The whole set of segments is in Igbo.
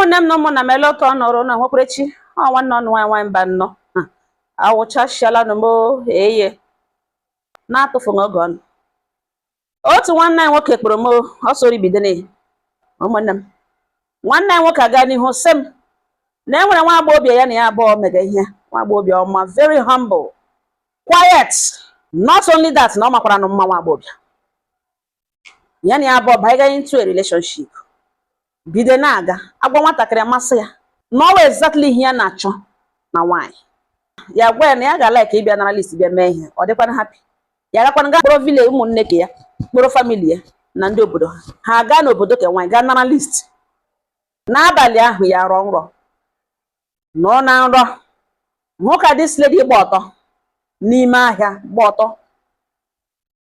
Ụmụnne m na ụmụnna m, ele otu ọ nọrọ na nwekwarechi ọ nwanne ọnụ nwaanyị nwaanyị mba nnọọ awụchasịala nụ m eye na-atụfughị oge ọnụ. Otu nwanne anyị nwoke kpọrọ m ọsọ ribidene. Ụmụnne m, nwanne anyị nwoke aga n'ihu sị m na e nwere nwa agbọghọbịa ya na ya abụọ mega ihe. Nwa agbọghọbịa ọma, very humble, quiet. Not only that, na ọ makwara na mma nwa agbọghọbịa. Ya na ya abụọ banyega into a relationship, bido na-aga. Agwa nwatakịrị amasị ya na ọ wụ exactly ihe ya na-achọ na nwaanyị. Ya gwa ya na ya ga-like ịbịa nara list, bịa mee ihe. Ọ dịkwana happy. Ya gakwana gaa kpọrọ village ụmụnne ke ya, kpọrọ family ya na ndị obodo ha. Ha gaa n'obodo ke nwaanyị, gaa nara list. N'abalị ahụ, ya rọọ nrọ, nọ na nrọ hụ ka this lady gba ọtọ n'ime ahịa, gba ọtọ.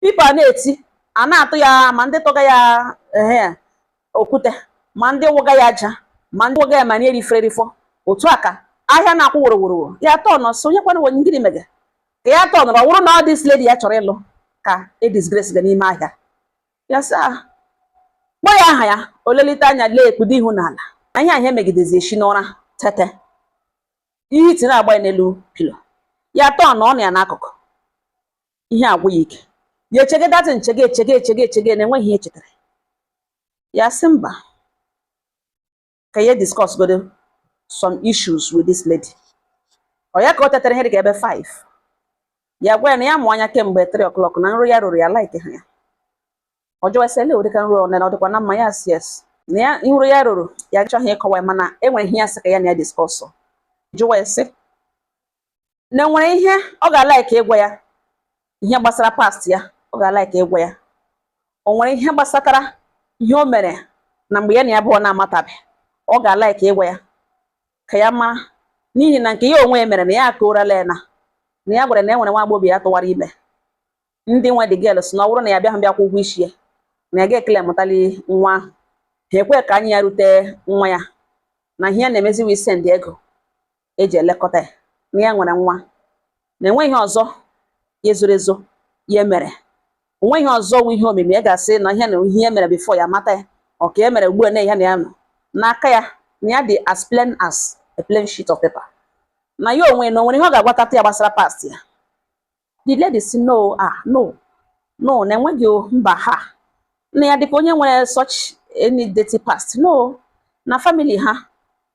People a na-eti, a na-atụ ya, ma ndị tụga ya ehe okwute, ma ndị wụga ya aja, ma ndị wụga ya ma na-erifere erifọ. Otu a ka ahịa na-akwụ woroworo. Ya tọọ nọ so onye kwana onye gịnị mege ka ya tọọ nọrọ wụrụ na ọ this lady ya chọrọ ịlụ ka e disgrace ga n'ime ahịa. Ya sị ah, kpọọ ya aha ya, o lelite anya, lee, ekpudo ihu n'ala. Na ihe ahụ emegidezi esi n'ụra tete, ihe iti na-agba ya n'elu pillow. Ya tọọ na ọ nọ ya n'akụkụ, ihe agwụ ya ike. Ya echege datị, nchege, echege, echege, echege, na enweghị ihe echetara. Ya sị mba, ka ya discuss godo some issues with this lady. Ọ ya ka o tetara ihe dịka ebe 5. Ya gwa ya na ya mụ anya kemgbe 3 o'clock, na nri ya rụrụ ya like ha. Ya ọ jụwa sị ele ụdịka nri ọ na ọ dịkwa na mma. Ya sị yes, na ya nri ya rụrụ ya achọghị ịkọwa ya, mana enwere ihe ya sị ka ya na ya discuss. Jụwa ya sị na enwere ihe ọ ga-like ịgwa ya, ihe gbasara past ya ọ ga-like ịgwa ya, o nwere ihe gbasatara ihe o mere na mgbe ya na ya abụọ na-amatabeghị, ọ ga-like ịgwa ya ka ya mara, n'ihi na nke ya onwe ya mere na ya akụrala ya na ya gwara na e nwere nwa agbọghọ ya tụwara ime. Ndị nwe the girl sị na ọ bụrụ na ya bịa bịa kwụ ụgwọ isi ya, na ya ga-ekele mụtali nwa ahụ. Ha ekwe ka anyị ya rute nwa ya, na ihe ya na-emezi wee send ego eji elekọta ya, na ya nwere nwa, na enweghị ihe ọzọ ya zoro ezo ya mere, onweghị ọzọ wụ ihe omimi ya ga-asị na ihe na ihe ya mere before ya mata ya, ọ ka ya mere ugbu a na ya na ya nọ n'aka ya, na ya dị as plain as a plain sheet of paper, na ya onwe na o nwere ihe ọ ga-agwatata ya gbasara past ya. The lady si no, ah, no, no, na enweghị o, mba, ha na ya dịka onye nwere such any dirty past, no, na family ha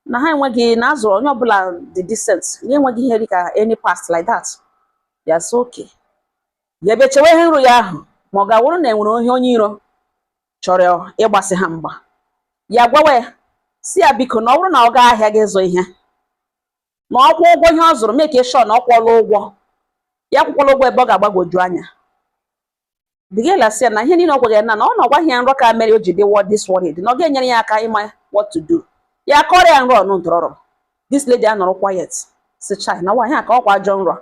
na ha enweghị, na azụrụ onye ọbụla dị decent, na enweghị ihe dịka any past like that. Ya sị okay. Ya bịa chewe ihe nru ya ahụ, ma ọ ga-awụrụ na enwere onye onye iro chọrọ ịgbasị ha mgba. Ya gwawa ya si ya biko, na ọ bụrụ na ọ gaa ahịa ga-ịzụ ihe, na ọ kwụọ ụgwọ ihe ọ zụrụ, make sure na ọ kwụọla ụgwọ ya, akwụkwọla ụgwọ ebe ọ ga-agbagwoju anya. The girl asị ya na ihe niile ọ gwara ya na ọ na ọgwaghị ya nrọ ka mere o ji dị what this worried, na ọ ga-enyere ya aka ịma what to do. Ya kọrọ ya nrọ ọnụ ntọrọrọ. This lady anọrọ quiet, si chai, na nwaanyị a ka ọkwa ajọ nrọ,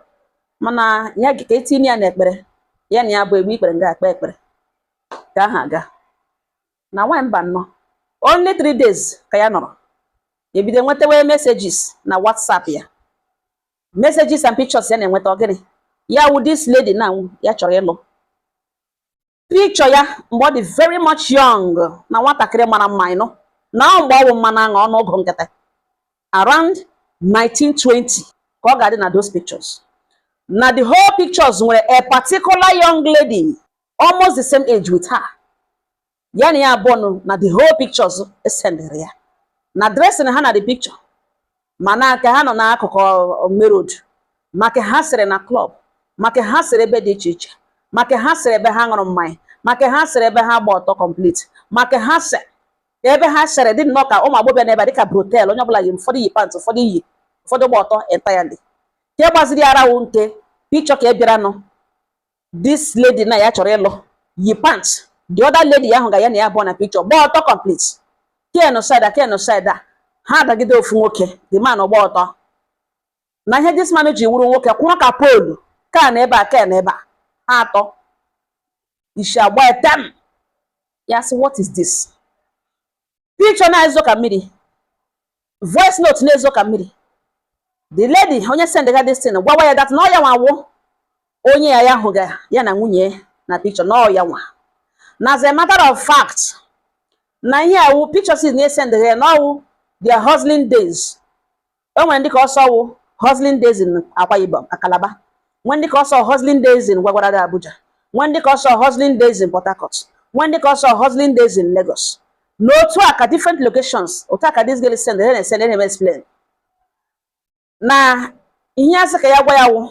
mana ya ka etinye ya n'ekpere. Ya na ya bụ egbe ikpere nga akpe ekpere ka aha aga na nwaanyị mba nnọọ. Only 3 days ka ya nọrọ, ebido nwetawe messages na WhatsApp ya, messages and pictures ya na-enweta. Ọ gịnị ya wụ this lady na ya chọrọ ịlụ? Picture ya mgbe ọ dị very much young, na nwatakịrị mara mma ịnụ, na ọ mgbe ọ wụ mmanụ aṅụ ọnụọgụ nkịtị, around 1920 ka ọ ga-adị na those pictures. Na the whole pictures nwere a particular young lady almost the same age with her. Ya na ya abụọ nọ na the whole pictures esendịrị ya, na dressing ha na the picture, mana ka ha nọ n'akụkụ main road, maka ha sịrị na club, maka ha sịrị ebe dị iche iche, maka ha sịrị ebe ha ṅụrụ mmanya, maka ha sịrị ebe ha gba ọtọ complete, maka ha sị ebe ha sịrị dị nnọọ ka ụmụ agbọghọbịa n'ebe a dịka brothel. Onye ọbụla yi, ụfọdụ yi pant, ụfọdụ yi, ụfọdụ gba ọtọ entirely. Ka gbaziri ara wụ nke picture ka e bịara nụ, this lady na ya chọrọ ịlụ yi pant, the other lady ahụ ga ya na ya abụọ na picture gba ọtọ complete, ken side a, ken side a, ha dagide ofu nwoke. The man gba ọtọ, na ihe this man ji wuru nwoke kwụrụ ka pole ka na ebe a, ka na ebe a, ha atọ isi agba etem. Ya sị, "What is this?" Picture na-ezo ka mmiri, voice note na-ezo ka mmiri. The lady onye send ga this thing gwawa ya that na ọ ya nwa wụ onye ya ya hụga ya na nwunye na picture, na ọ ya nwa, na as a matter of fact, na ihe awụ pictures na-esend ya, na ọwụ Their hustling days, o nwere ndị ka ọsọ wụ hustling days in Akwa Ibom, Calabar, nwee ndị ka ọsọ hustling days in Gwagwalada, Abuja, nwee ndị ka ọsọ hustling days in Port Harcourt, nwee ndị ka ọsọ hustling days in Lagos. N'otu a ka different locations, otu a ka this girl send na-esend na-eme explain na ihe asị ka ya gwa ya wụ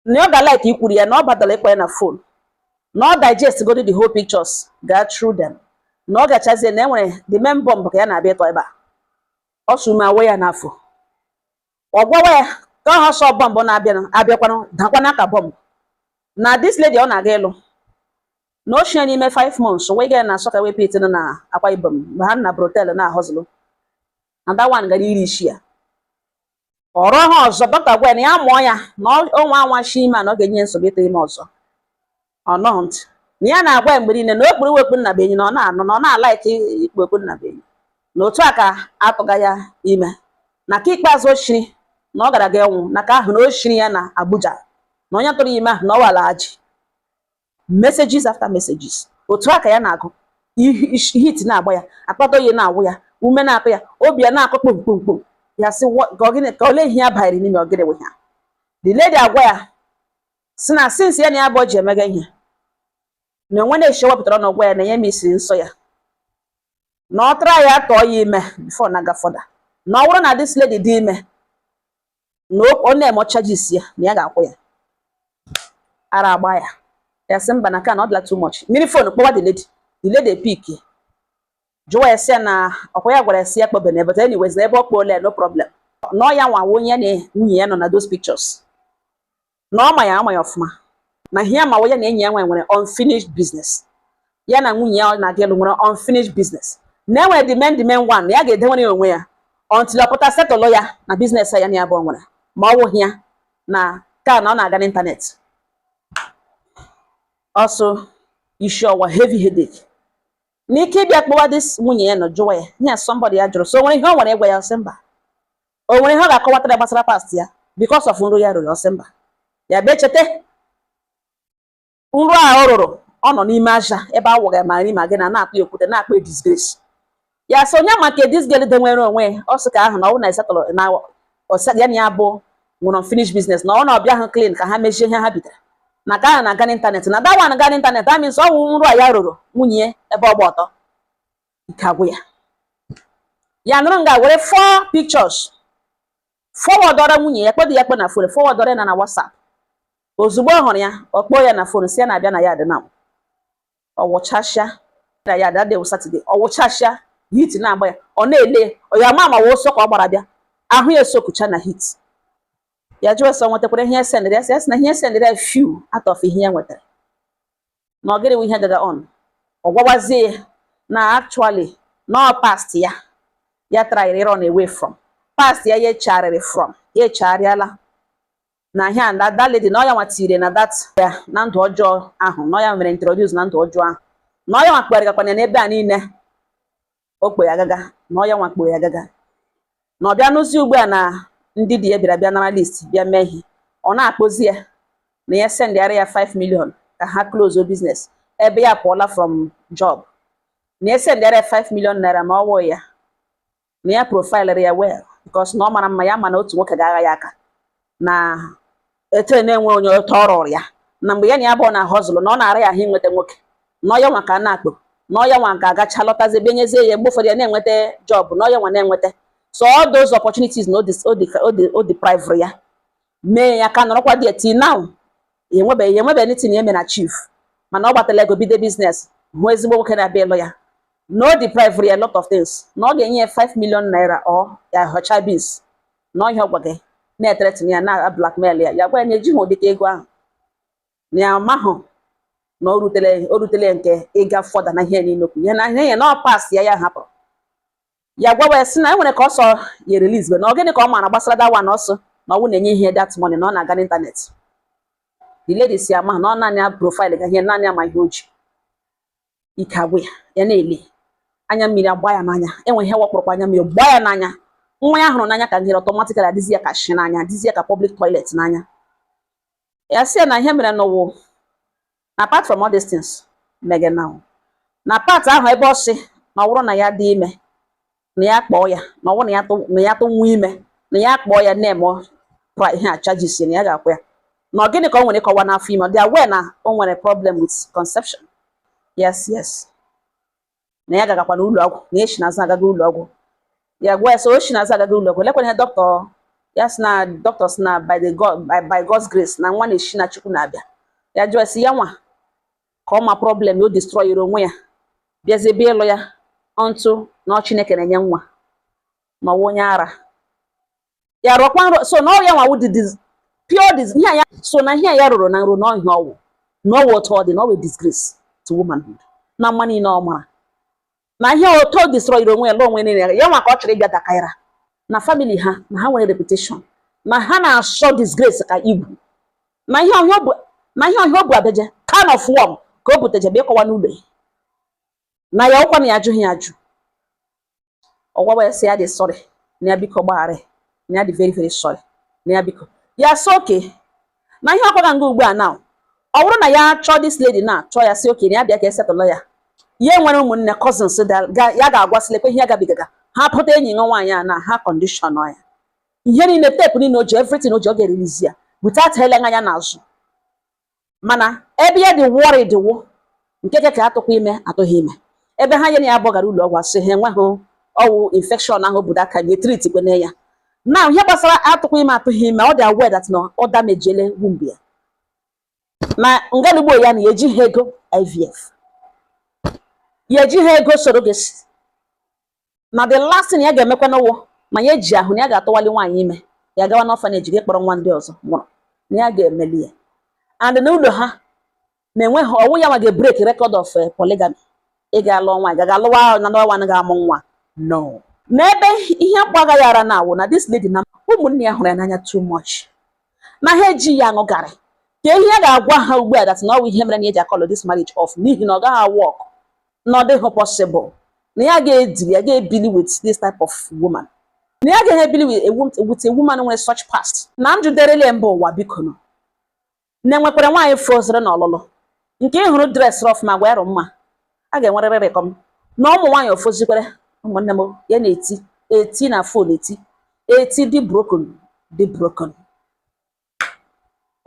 na ọ ga-like ikwuru ya na ọ batara ịkpọ ya na phone, na ọ digest go the whole pictures, gaa through them, na ọ gachazie na enwere the main bomb ka ya na-abịa ịtọ ebe a. Ọ sụ ma awe ya n'afọ, ọ gwawa ya ka ọ ọsọ bọmbụ na-abịa abịakwanụ dakwana ka bọmbụ na this lady ọ na-aga ịlụ na o shie n'ime 5 months wee gaa na Nsụka wee pit na Akwa Ibom mgbe ha na brothel na ahọzụlụ na that one gara iri isi ya. Ọrụ ha ọzọ, dọkịta gwa ya na ya mụọ ya na ọnwa anwa shi ime a na ọ ga-enye nsogbu ịtụ ime ọzọ. Ọ nọghị ntị na ya na-agwa ya mgbe niile na o kpuru iwekpu nna be enyi, na ọ na-anụ na ọ na-alaiki ikpu okpu nna be enyi, na otu a ka atụga ya ime na ka ikpeazụ o shiri na ọ gara aga ịnwụ na ka ahụ na o shiri ya na Abuja na onye tụrụ ya ime ahụ na ọ wala aji. Messages after messages, otu a ka ya na-agụ, heat na-agba ya, akpata oyi na-awụ ya, ume na-atụ ya, obi ya na-akụ kpom kpom kpom. Ya sị ka ọ gịnị, ka olee ihe ya banyere n'ime ọ gịnị wụ ya. The lady agwa ya si na since ya na ya bụ ji emega ihe na onwe na-eshi wepụtara na ọgwa ya na ya misiri nsọ ya, na ọ tara ya tọọ ya ime before na aga further, na ọ bụrụ na this lady dị ime na ọ na-eme charges ya na ya ga-akwụ ya. Ara agba ya, ya sị mba, na ka na ọ dịla too much. Mmiri phone kpọwa the lady, the lady pick, jụwa ya sị ya na ọkwa ya gwara ya sị ya kpọbene, but anyways na ebe ọ kpọọla ya, no problem, na ọ ya nwa onye ya na nwunye ya nọ na those pictures, na ọ ma ya, ama ya ọfụma, na ihe ya ma ya na enyi ya nwaanyị nwere unfinished business, ya na nwunye ya na-aga elu nwere unfinished business, na enwere the main one na ya ga-edenwere ya onwe ya until ọ pụta settle ya na business ya na ya bụ nwere, ma ọ wụghị ya na ka na ọ na-aga n'ịntanetị ọsọ isi ọwa, heavy headache n'ike ịbịa kpọwa this nwunye ya nọ jụwa ya ihe somebody ya jụrụ so o nwere ihe o nwere ịgwa ya. Ọsị mba. O nwere ihe ọ ga-akọwatara ya gbasara past ya because of nru ya rụrụ. Ọsị mba. Ya bịa cheta nru a ọ rụrụ, ọ nọ n'ime aja ebe a wụga ma nri ma gị na na-akpụ ya okwute, na-akpọ ya disgrace. Ya sị onye maka this girl dị nwere onwe ya, ọ sị ka ahụ na ọ bụ na esetụlụ na ọsa ya na ya bụ nwere unfinished business, na ọ na ọbịa ahụ clean ka ha mejie ihe ha bidoro, na ka ahụ na-aga n'ịntanetị, na that one ga n'ịntanetị, that means ọ wụ nru a ya rụrụ nwunye ya ebe ọ gba ọtọ. Ike agwụ ya. Ya nụrụ nga were four pictures forwardọrọ nwunye ya, kpọdụ ya kpọ na phone, forwardọrọ ya na WhatsApp. Ozugbo ọ hụrụ ya, ọ kpọọ ya na phone si ya na-abịa na ya dị na ọ wụchasịa na ya that day wụ Saturday. Ọ wụchasịa, heat na-agba ya, ọ na-ele ọ ya ama ma wụ ka ọ gbara bịa ahụ ya esokucha na heat. Ya jụọ sọ nwetakwara ihe sendịrị ya, sị ya sị na ihe sendịrị ya few out of ihe ya nwetara, na ọ gịnị wụ ihe gaga on. Ọ gwawazie ya na actually na ọ past ya, ya trying run away from past ya, ya echegharịrị from ya, echegharịala na ihe a na that lady na ọ ya nwa tiri na that ya na ndụ ọjọọ ahụ, na ọ ya mere introduce na ndụ ọjọọ ahụ, na ọ ya nwa kpegharịgakwana ya n'ebe a niile o kpe ya agaga, na ọ ya nwa kpe ya agaga, na ọ bịa n'ụzi ugbu a na ndị di ya bịara bịa nara list bịa mee ihe. Ọ na-akpọzi ya na ya sendịara ya 5 million ka ha close business ebe ya pụọla from job, na ya sendịara ya 5 million naira, ma ọ wụ ya na ya profilere ya well because na ọ mara mma, ya ma na otu nwoke ga-agha ya aka na etu na-enwe onye otu ọ rụrụ ya na mgbe ya na ya bụ na hustle, na ọ na-ara ya ahụ inweta nwoke, na ọya nwa ka a na-akpọ, na ọya nwa ga-agacha lọtazie bịa nyezie ya. Mgbe ụfọdụ ya na-enweta job, na ọya nwa na-enweta. So all those opportunities na o deprive ya mee ya ka nọrọkwa dị till now. Ya enwebeghị anything ya mere na chief, mana ọ gbatala ego bido business, hụ ezigbo nwoke na-abịa ịlụ ya, na o deprive ya a lot of things, na ọ ga-enye ya 5 million naira ọ ya họcha beans na ọhịa. Ọ gwa gị na-ethreaten ya na blackmail ya. Ya gwa ya na ejighị ụdịka ego ahụ, na ya amahụ na o rutele nke ịga fọda na ihe niile okwu ya na ihe ya na ọ pass ya, ya hapụrụ ya. Gwawa ya sị na e nwere ka ọsọ ya release na ọ gịnị ka ọ maara gbasara that one ọsọ na ọwụ na-enye ihe that money na ọ na-aga n'ịntanetị. The lady si ama na ọ naanị ya profile ga ihe naanị ama ihe o ji ike agwụ ya. Ya na-ele anya mmiri agba ya n'anya, enwe ihe wakpọrọkwa anya mmiri gbaa ya n'anya. Nwa ya hụrụ n'anya ka ngere automatically adịzi ya ka shi n'anya, adịzi ya ka public toilet n'anya. Ya sị ya na ihe mere n'ụwụ na apart from all these things mege now na part ahụ ebe ọ sị na ọ bụrụ na ya dị ime. Na ya kpọọ ya na ọ bụrụ na ya tụ, na ya tụ nwa ime, na ya kpọọ ya name ihe a charges na ya ga-akwụ ya. Na ọ gịnị ka ọ nwere ịkọwa n'afọ ime? Ọ dị aware na o nwere problem with conception. Yes, na ya gagakwa n'ụlọ ọgwụ, na ya si n'azụ agaga ụlọ ọgwụ. Ya gwa ya sị o si n'azụ agaga ụlọ ọgwụ, lekwana ihe dọkịta ya sị, na dọkịta sị na by the God, by God's grace, na nwa na-esi na Chukwu na-abịa. Ya jụọ sị ya nwa ka ọ ma problem ya o destroy onwe ya, bịazie bịa ịlụ ya ọntụ na ọ Chineke na-enye nwa, na ọwụ onye ara ya rọkwa nrọ. So na ọ ya nwa wụ the pure ihe a ya so na ihe a ya rụrụ na nro na ọhịa ọwụ na ọwụ otu ọ dị na ọ wụ disgrace to womanhood na mma niile ọ mara na ihe otu o destroy onwe ya lụọ onwe niile ya nwa ka ọ chọrọ ịbịa dakaira na family ha, na ha nwere reputation na ha na-asọ disgrace ka igwu na ihe ọhịa ọ bụ, na ihe ọhịa ọ bụ abeje can of worm ka o buteje bịa ịkọwa n'ụlọ ya, na ya ọkwa na ya ajụghị ya ajụ. Ọgwawa ya sị ya dị sorry, na ya biko gbaghara ya, na ya dị very very sorry, na ya biko. Ya sị oke na ihe ọkwaga nga ugbu a na ọ bụrụ na ya chọọ this lady na chọọ ya, sị oke na ya bịa ka esetụlụ ya, ya nwere ụmụnne, cousins ya ga-agwa sị lekwe ihe ya gabigaga, ha pụta enyi nwa nwaanyị a na ha condition ya, ihe niile, tape niile o ji, everything o ji, ọ ga-erilizi ya without eleghị anya n'azụ. Mana ebe ya dị worried wụ nke ka atụkwa ime atụghị ime, ebe ha ya na ya abụọ gara ụlọ ọgwụ, asị ha enweghị ọwụ infection ahụ obodo aka nye treat kwene ya. Na ihe gbasara atụkwa ime atụghị ime, ọ dị aware that na ọ damageele womb ya, na nganugbo ya na ya ejighị ego IVF, ya ejighị ego surrogacy, na the last thing ya ga-emekwa n'ụwụ ma ya eji ahụ na ya ga-atụwali nwaanyị ime ya gawa n'orphanage gị kpọrọ nwa ndị ọzọ mụrụ, na ya ga-emeli ya. And n'ụlọ ha na-enweghị ọwụ ya nwa ga-break record of polygamy, ị ga-alụ nwaanyị ga ga-alụwa na nwa ga-amụ nwa no. N'ebe ihe mkpagha ya ara na-awụ na this lady na ụmụnne ya hụrụ ya n'anya too much, na ha eji ya aṅụ garị ka ihe ya ga-agwa ha ugbu a that na ọ bụ ihe mere na eji akọlụ this marriage off, n'ihi na ọ gaghị work, na ọ dịghị possible na ya ga-edili ya ga-ebili with this type of woman, na ya gaghị ebili with a woman nwere such past. Na m juderele mba ụwa, biko nọ na enwekwara nwaanyị foziri n'ọlụlụ nke ị hụrụ dress rough ma gwa ya mma, a ga-enwerịrị rịkọm na ụmụ nwaanyị ofozikwere. Ụmụnne m, ya na-eti eti na phone, eti eti dị broken, dị broken.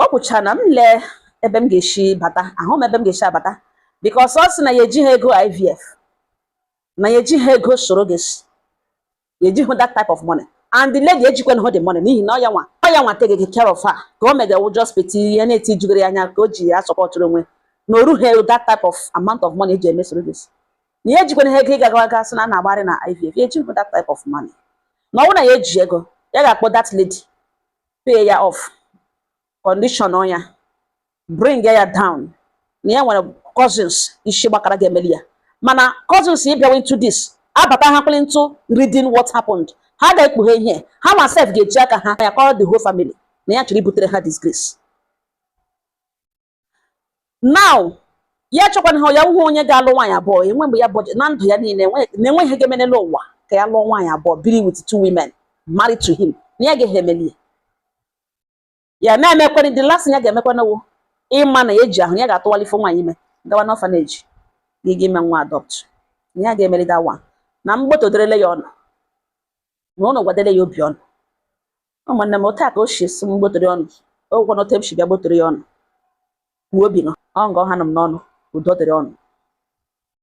Ọ kwụcha na m lee ebe m ga-esi bata, ahụ m ebe m ga-esi abata, because ọ sị na ya ejighị ego IVF, na ya ejighị ego surrogacy, ya ejighị that type of money, and the lady ejikwana the money, n'ihi na ọ ya nwa take care of her ka o megawo just peti ihe na-eti jugoro ya anya ka o ji ya sọpọtụrụ onwe na o rughị that type of amount of money eji eme surrogacy, na ya ejikwana ha ego ịgaga aga sị na a na-agbarị na IVF, ya ejighị that type of money, na ọ bụrụ na ya eji ego, ya ga-akpọ that lady, pay ya off, condition ya, bring ya down, na ya nwere cousins isi gbakara ga-emeli ya. Mana cousins ịbịawa into this, abata ha kwele into reading what happened, ha ga-ekpughe ihe ha ma sef ga-eji aka ha ya kọrọ the whole family na ya chọrọ ibutere ha disgrace. Now ya chọkwana ha ya hụ onye ga-alụ nwaanyị abụọ enwe mgbe ya budget na ndụ ya niile na-enweghị ihe ga-eme n'elu ụwa ka ya lụọ nwaanyị abụọ, biri with two women married to him, na ya agaghị emeli ya. Ya na-emekwana the last thing ya ga-emekwana wụ ịma na ya eji ahụ ya ga-atụwalife nwaanyị ime gawa n'orphanage gị ime nwa adopt, na ya ga-emeli that one. Na mgbotoderele ya ọnụ na ụnụ gwadele ya obi ọnụ. Ụmụnne m, otu a ka o si esi m gbotere ọnụ o gwekwana otu m si bịa gbotere ya ọnụ kwuo obi nọ ọ nga ọ ha nọ m n'ọnụ. Udo dịrị ọnụ.